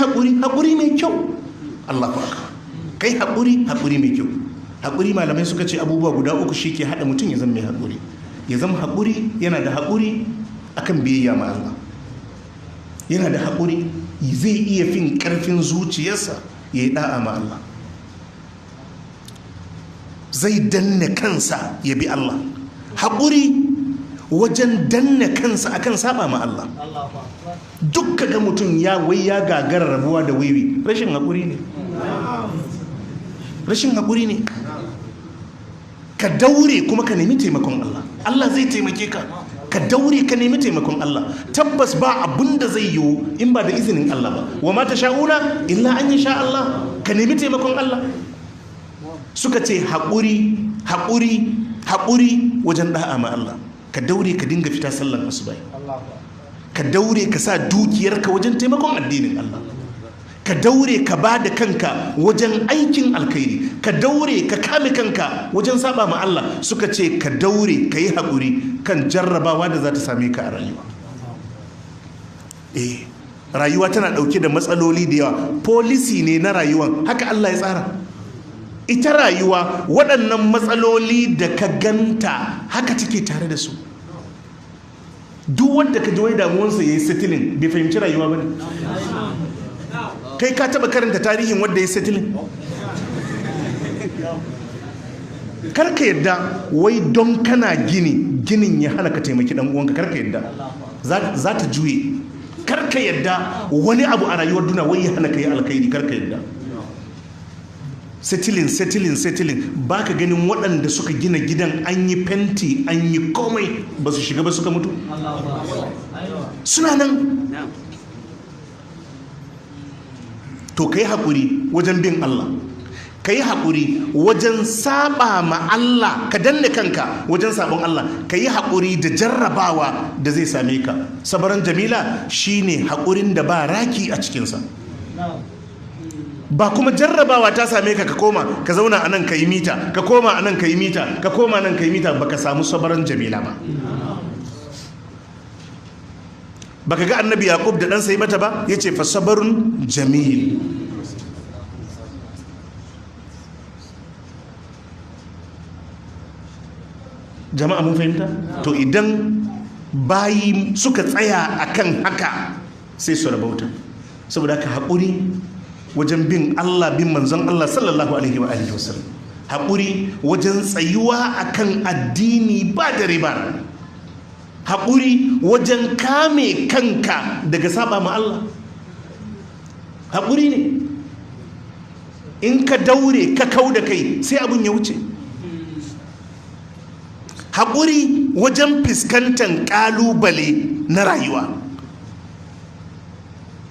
haƙuri, haƙuri mai kyau. Allahu akbar. Kai haƙuri, haƙuri mai kyau. Haƙuri, malamai suka ce abubuwa guda uku shi ke haɗa mutum ya zama mai haƙuri. Ya zama haƙuri, yana da haƙuri akan biyayya ma Allah, yana da haƙuri, zai iya fin ƙarfin zuciyarsa ya yi ɗa'a ma Allah, zai danne kansa ya bi Allah. Haƙuri wajen danne kansa akan saba ma Allah. Duk kaga mutum ya wai ya gagara rabuwa da wiwi, rashin haƙuri ne, rashin haƙuri ne. Ka daure kuma ka nemi taimakon Allah, Allah zai taimake ka. Ka daure ka nemi taimakon Allah. Tabbas ba abun da zai yiwu in ba da izinin Allah ba. Wa ma tasha'una illa an sha Allah. Ka nemi taimakon Allah. Suka ce haƙuri, haƙuri, haƙuri wajen da'a ma Allah. Ka daure ka dinga fita sallan asuba. Ka daure ka sa dukiyarka wajen taimakon addinin Allah. Ka daure ka ba da kanka wajen aikin alkhairi. Ka daure ka kame kanka wajen saba ma Allah. Suka ce ka daure ka yi haƙuri kan jarrabawa da za ta same ka a rayuwa. Eh, rayuwa tana ɗauke da matsaloli da yawa. Policy ne na rayuwan, haka Allah ya tsara ita rayuwa. Waɗannan matsaloli da ka ganta, haka take tare da su. Duk wanda ka ji wai damuwansa ya yi settling, bai fahimci rayuwa ba ne. Kai ka taba karanta tarihin wanda ya settling? Karka yadda wai don kana gini, ginin ya hana ka taimaki dan uwanka. Karka yadda, za ta juye. Karka yadda wani abu a rayuwar duniya wai ya hana ka yi alkhairi. Karka yadda. Settling, settling, settling. Ba ka ganin waɗanda suka gina gidan, an yi fenti, an yi komai, ba su shiga ba, suka mutu? Suna nan. To, ka yi haƙuri wajen bin Allah, ka yi haƙuri wajen saba ma Allah, ka danne kanka wajen sabon Allah, ka yi haƙuri da jarrabawa da zai same ka. Sabaran jamila shine haƙurin da ba raki a cikinsa. Ba kuma jarrabawa ta same ka, ka koma ka zauna a nan ka yi mita, ka koma a nan ka yi mita, ka koma nan ka yi mita, baka samu sabaran jamila ba. Baka ga Annabi Yaqub da ɗansa yi mata ba? Yace fa sabarun jamil. Jama'a, mun fahimta? To, idan bayi suka tsaya akan haka, sai su rabauta. Saboda haka, haƙuri wajen bin Allah, bin manzon Allah sallallahu alaihi wa alihi wasallam, haƙuri wajen tsayuwa akan addini ba dare ba, haƙuri wajen kame kanka daga saba ma Allah, haƙuri ne. In ka daure ka kau da kai, sai abin ya wuce. Haƙuri wajen fuskantar ƙalubale na rayuwa.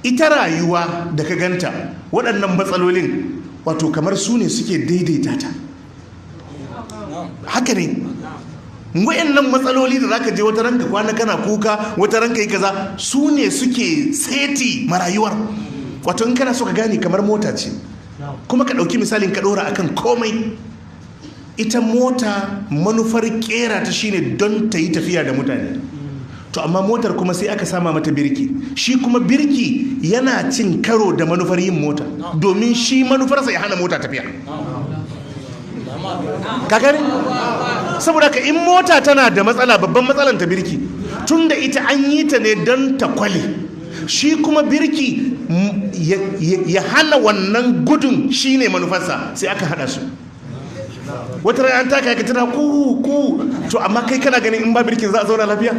Ita rayuwa da ka ganta, waɗannan matsalolin wato kamar su ne suke daidaita ta. Haka ne, wayannan matsaloli da zaka je wata ranka kwana kana kuka, wata ranka yi kaza, su ne suke seti marayuwar. Wato in kana so ka gane, kamar mota ce. Kuma ka ɗauki misalin ka ɗora akan komai. Ita mota, manufar kera ta shine don ta yi tafiya da mutane. To, amma motar kuma sai aka sama mata birki. Shi kuma birki yana cin karo da manufar yin mota, domin shi manufarsa ya hana mota tafiya. Ka gani? Saboda ka, in mota tana da matsala, babban matsalan ta birki, tunda ita an yi ta ne don ta kwale. Shi kuma birki ya hana wannan gudun, shine manufarsa. Sai aka hada su. Wata ran an taka ka, tana ku ku. To, amma kai kana ganin in ba birkin za a zauna lafiya?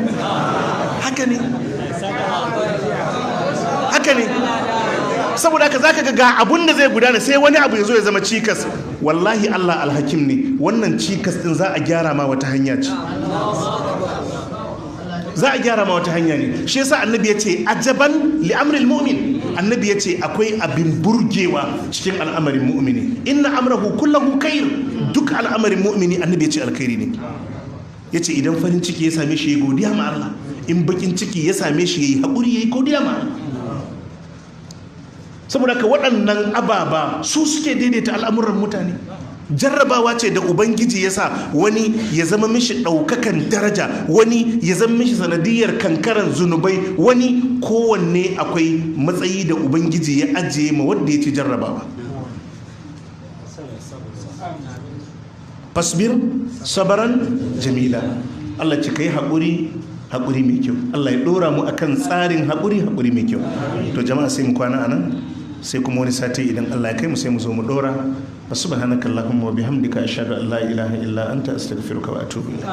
Haka ne, haka ne. Saboda haka zaka ga abun da zai gudana, sai wani abu ya zo ya zama cikas. Wallahi Allah alhakim ne. Wannan cikas din za a gyara ma wata hanya ce, za a gyara ma wata hanya ne. Shi yasa Annabi ya ce ajaban li amril mu'min. Annabi ya ce akwai abin burgewa cikin al'amarin mu'mini. Inna amrahu kullahu khair. Duk al'amarin mu'mini, Annabi ya ce alkhairi ne. Ya ce idan farin ciki ya same shi, ya godiya ma Allah. In bakin ciki ya same shi, ya yi haƙuri, ya yi godiya ma Allah. Saboda ka, waɗannan ababa su suke daidaita al'amuran mutane. Jarrabawa ce da Ubangiji ya sa wani ya zama mishi ɗaukakan daraja, wani ya zama mishi sanadiyar kankaran zunubai, wani kowanne akwai matsayi da Ubangiji ya ajiye ma wanda ya ci jarrabawa. فاصبر صبرا جميلا. Allah ce kai haƙuri, haƙuri mai kyau. Allah ya ɗora mu akan tsarin haƙuri, haƙuri mai kyau. To jama'a, sai mu kwana anan, sai kuma wani sati idan Allah ya kai mu sai mu zo mu ɗora. سبحانك اللهم وبحمدك، أشهد أن لا إله إلا أنت، أستغفرك وأتوب إليك.